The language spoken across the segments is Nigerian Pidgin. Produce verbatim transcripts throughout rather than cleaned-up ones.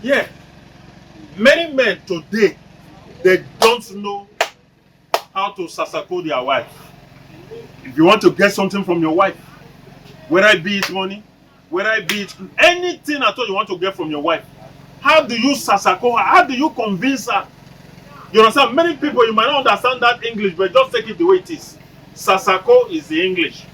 Yeah. Many men today, they don't know how to sasako their wife. If you want to get something from your wife, whether it be it money, whether it be it anything at all you want to get from your wife, how do you sasako her? How do you convince her? You understand? Many people, you might not understand that English, but just take it the way it is. Sasako is the English.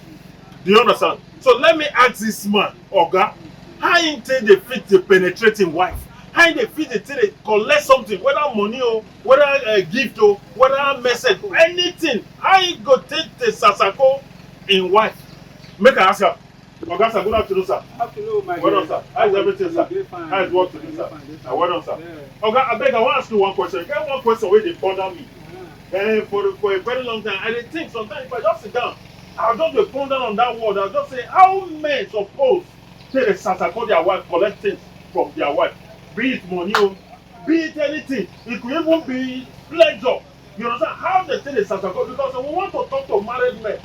Do you understand? So let me ask this man, Oga, how him take dey fit dey penetrate him wife? How him dey fit dey take dey collect something, whether money o, whether uh, gift o, whether message, anything? How he go take dey sasako him wife? Make I ask am. Oga sir, good afternoon, sir. Afternoon, my Well done, sir. How is everything, sir? How is work today, sir? Ah, well done, sir. Oga, abeg, I wan ask you one question. E get one question wey dey bother me. Eh, for for a very long time, I dey think sometimes if I just sit down, I just dey ponder on that word. I just say, how men suppose take dey sasako their wife, collect things from their wife, be it money o, be it anything. It could even be pleasure. You understand? How dem take dey sasako? Because we want to talk to married men.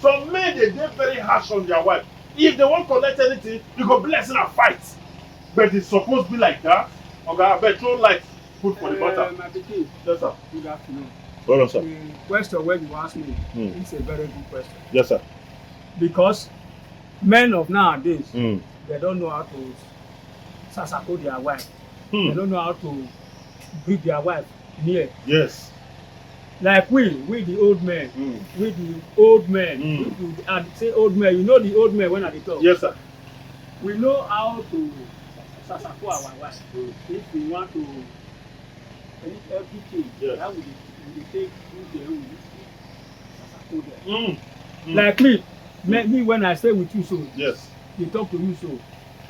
Some men dey dey very harsh on their wife. If dem wan collect anything, e go be like say na fight. But e suppose be like that. Oga, abeg, throw light put for the matter. Uh, my pikin, Yes, sir. Good afternoon. Well done, sir. The question wey you ask me Hmm. is a very good question. Yes, sir. Because men of nowadays, Hmm. they don't know how to sasako their wife. Hmm. They don't know how to bring their wife near. Yes. Like we, we the old men, Hmm. we the old men. Hmm. If you and say old men, you know the old men when I dey talk. Yes, sir. We know how to sasako our wife. Hmm. If we want to any everything Yeah. that we dey we dey take do there we dey sasako there. Mm. Mm. Like me, me, me when I stay with you so, Yes. dey talk to you so,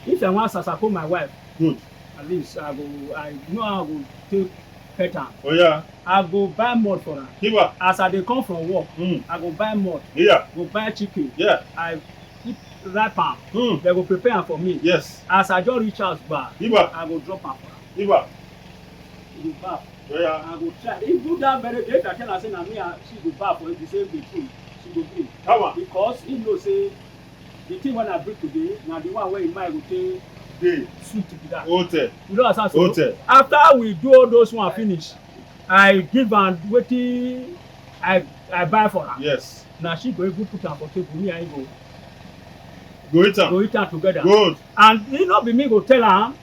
if I wan sasako my wife, Good. at least I go I know how I go take pet am. Oh yeah. I go buy malt for am. Give her. As I dey come from work, Mm. I go buy malt, Yeah. go buy chicken. Yeah. I wrap am. Mm. Dem go prepare am for me. Yes. As I just reach house, gba, Give her. I go drop am for am. Give her. He go baff. Oh yeah. I go try. Even that very day, if I tell her say na me and she go baff for the same day too, she go gree. How am? Because he know say the thing wey I bring today na the one wey him mind go take Dey. Sweet be that. Hotel. You know as I so. Hotel. After we do all those one finish, I give am wetin I I buy for am. Yes. Na she go even put am for table, me and him Go eat go am. eat am together. Good. And e no be me go tell am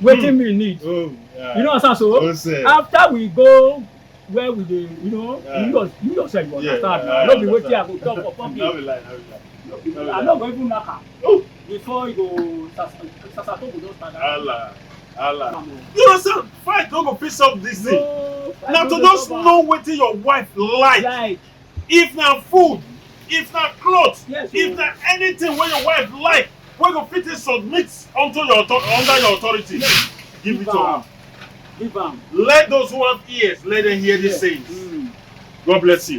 wetin Hmm. me need. Oh, yeah. You know as I so. Hotel. After we go where we dey, you know, Yeah. you, your, you yourself you Yeah, understand I now. No be wetin I understand. go talk for public. No be lie, no be lie. No be No be lie. I lie. No go even knack am. Oh. Before you go, sas- sasako go just start. Allah, Allah. Come on. You understand? Fight no go fit solve this thing. No, I Na no to go just solve am. Know wetin your wife like. Like. If na food, if na cloth, Yes, if oh. Na anything wey your wife like, wey go fit take submit unto your author- under your authority, give it to am. Give am. Let those who have ears, let them hear these Yes. Sayings. Mm. God bless you.